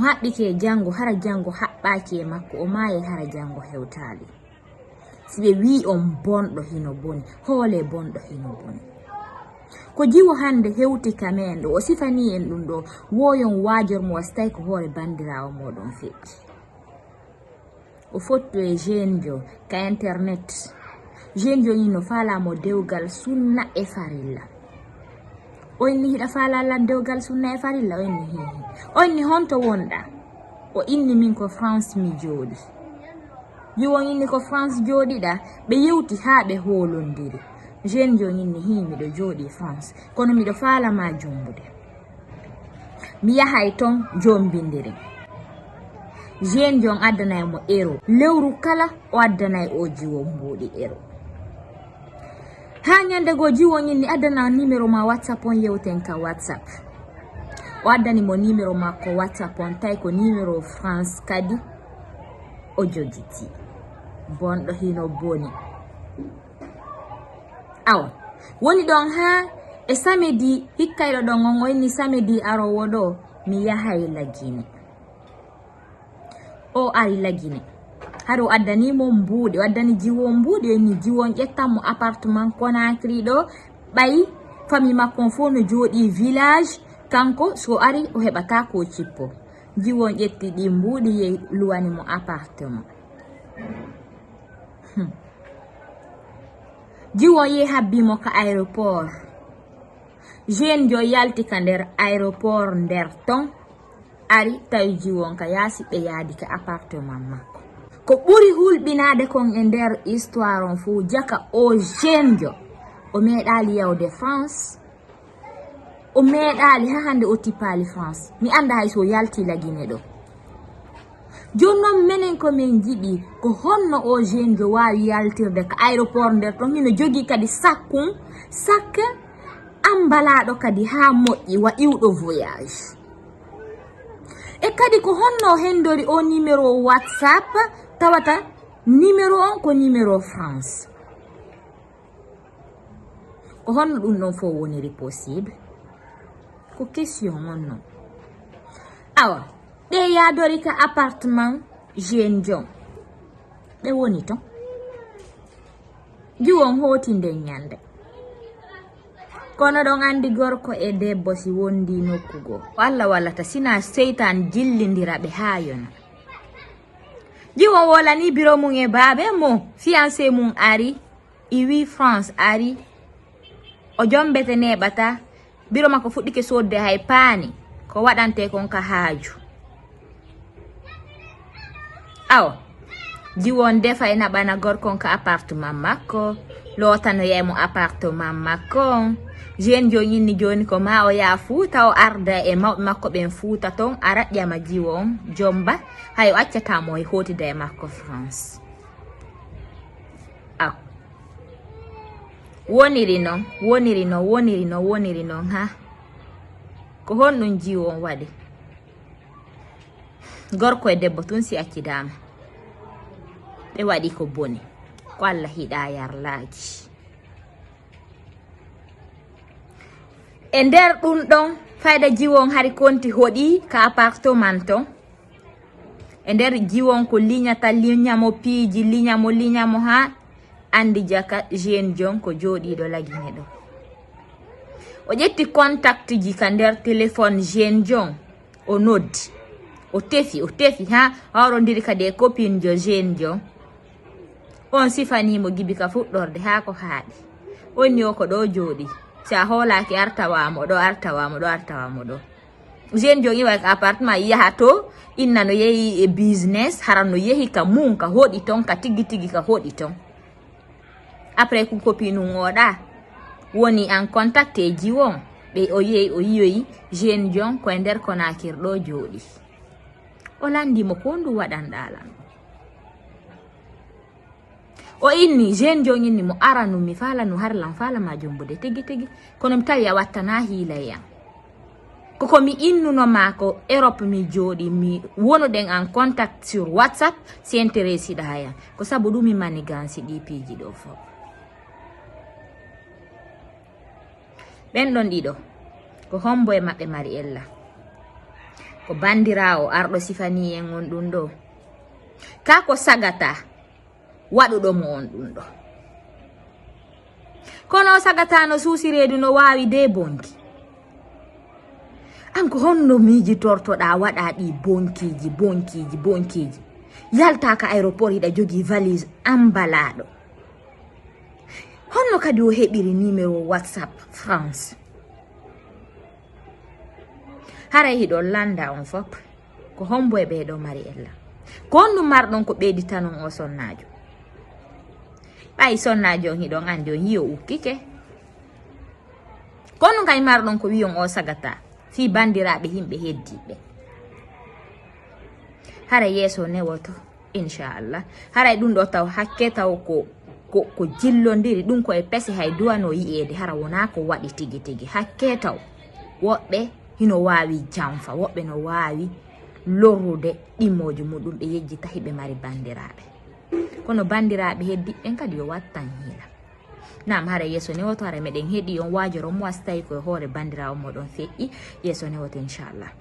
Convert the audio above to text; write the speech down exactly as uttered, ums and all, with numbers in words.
Mo haɓɓike e janngo, hara janngo haɓɓaaki e makko, o maaye hara janngo hewtaali. Si ɓe wii on bonɗo hino boni, hoole bonɗo hino boni. Ko jiwo hannde hewti ka men ɗo, o sifanii en ɗum ɗo, wooyon waajor mo wasitay ko hoore banndiraawo mooɗon feƴƴi. O fotto e Jeenjo ka internet. Jeenjo ni no faalaa mo dewgal sunna e farilla. O inni hiɗa faalaa lan dewgal sunna e farilla? O inni hihi. O inni honto wonɗa? O inni min ko France mi jooɗi. Jiwon inni ko France jooɗiɗa? Ɓe yewti haa ɓe hoolondiri. Jeenjo inni hii miɗo jooɗi France, kono miɗo faala ma jombude. Mi yahay ton jombindiri. Jeenjo on addanay mo euro. Lewru kala o addanay o jiwo mbuuɗi euro. Haa ñande goo jiwo on inni addana numéro ma WhatsApp on yewten ka WhatsApp. O addani mo numéro makko WhatsApp on tawi ko numéro France kadi o jogiti. Bonɗo hino boni. Awa, woni ɗon haa e samedi hikkayɗo ɗon on, o inni samedi aroowo ɗo mi yahay Lagine. O ari Lagine. Hari o addani mo mbuuɗi, o addani jiwo mbuuɗi, o inni jiwo on ƴettan mo appartement Conakry ɗo, ɓay fami makko on fof no jooɗi village, kanko so ari o heɓata ko cippo. Jiwo on ƴetti ɗi mbuuɗi, yehi luwani mo appartement. Hmm. Jiwo on yehi habbi mo ka aéroport. Jeenjo yalti ka nder aéroport nder ton, ari tawi jiwo on ka yaasi, ɓe yaadi ka appartement makko. Ko ɓuri hulɓinaade kon e nder histoire on fof, jaka o Jeenjo, o meeɗaali yawde France, o meeɗaali haa hannde o tippaali France. Mi annda hay so o yalti Lagine ɗo. Jooni non menen ko min njiɗi ko honno o Jeenjo waawi yaltirde ka aéroport nder ton, hino jogii kadi sakkun, sakke ambalaaɗo kadi haa moƴƴi wa iwɗo voyage. E kadi ko honno o hendori o numéro WhatsApp tawata numéro on ko numéro France? Ko honno ɗum ɗon fof woniri possible? Ko question on non. Awa, ɓe yaadori ka appartement Jeenjo on. Ɓe woni ton. Jiwo on hooti nden ñande. Kono ɗon anndi gorko e debbo si wondi nokku goo, ko Allah wallata, sina seytaan jillindira ɓe haa yona. Jiwo on wolani biro mum e baabe mo, fiancé mum ari, i wi France ari, o jombete neeɓata, biro makko fuɗɗike soodde hay paani, ko waɗante kon ka haaju. Awo, jiwo on defa e naɓana gorko on ka appartement makko, lootanoya mo appartement makko on. Jeenjo on inni jooni ko ma o yaha Fuuta, o arda e mawɓe makko ɓen Fuuta ton, ara ƴama jiwo on, jomba, hay o accata mo, e hootida e makko France. Aw. Woniri non, woniri non, woniri non, woniri non, ha? Ko honɗum jiwo on waɗi? Gorko e debbo tun si accidaama, ɓe waɗi ko boni, ko Allah hiɗa yarlaaji. E nder ɗum ɗon, fayda jiwo on hari konti hoɗi ka appartement ton. E nder jiwo on ko liñata, liña mo piiji, liña mo, liña mo, ha andi jaka Jeenjo on ko jooɗiiɗo Lagine ɗo. O ƴetti contact ji ka nder téléphone Jeenjo on, o noddi. O tefi, o tefi, ha hawrondiri kadi e copine jo Jeenjo on. On sifani mo gibi ka fuɗɗorde ha ko haaɗi. Onni o ko ɗo jooɗi. Si a hoolaaki artawa mo ɗo, artawa mo ɗo, artawa mo ɗo. Jeenjo on iwa ka appartement, yaha to, inna no yehi e business, hara no yehi ka mum, ka hoɗi ton, ka tigi tigi ka hoɗi ton. Après, ku copine mum o ɗa woni en contact e jiwo on, ɓe o yehi, o yiyoyi Jeenjo on ko e nder Conakry ɗo jooɗi. O landi mo, ko honɗum waɗanɗa lan? O inni, Jeenjo on inni mo, aranu mi faalanu har lan faala ma jombude tigi tigi. Kono mi tawi a wattana hiila e an. Ko ko mi innuno ma ko Europe mi jooɗi, mi wonuɗen en contact sur WhatsApp, si intéressiɗa yan. Ko sabu ɗum mi manigansi ɗi piiji ɗo fof. Ɓen ɗon ɗiɗo, ko hombo e maɓɓe mari ella? Ko bandiraawo arɗo sifanii en on ɗum ɗo. Kaa ko sagata waɗuɗo mo on ɗum ɗo. Kono o sagata no suusi reedu no waawi de bonki. An ko honno miijitortoɗaa waɗa ɗi bonkiiji, bonkiiji, bonkiiji? Yaltaa ka aéroport hiɗa jogii valise ambalaaɗo. Honno kadi o heɓiri numéro WhatsApp France? Haray hiɗon landa on fop. Ko hombo e ɓee ɗoo mari ella? Ko honɗum marɗon ko ɓeyditanon o sonnaajo? Ɓay sonnaajo on hiɗon andi on yi'o ukkike. Ko honɗum kay marɗon ko wi'on o sagata fii bandiraaɓe yimɓe heddiiɓe? Haray yeeso newoto, inchallah. Haray ɗum ɗo taw hakke taw ko, ko, ko jillondiri, ɗum ko e pese hay duwano yi'eede, hara wonaa ko waɗi tigi tigi. Hakke taw woɓɓe hino waawi janfa, woɓɓe no waawi lorrude ɗimmooji muɗum, ɓe yejjita hiɓe mari bandiraaɓe. Kono bandiraaɓe heddiiɓe ɓen kadi yo wattan hiila. Naam, hara yeeso newoto, hara meɗen heɗi on waajoro mo, si tawi ko e hoore bandiraawo moɗon feƴƴi, yeeso newoto, inchallah.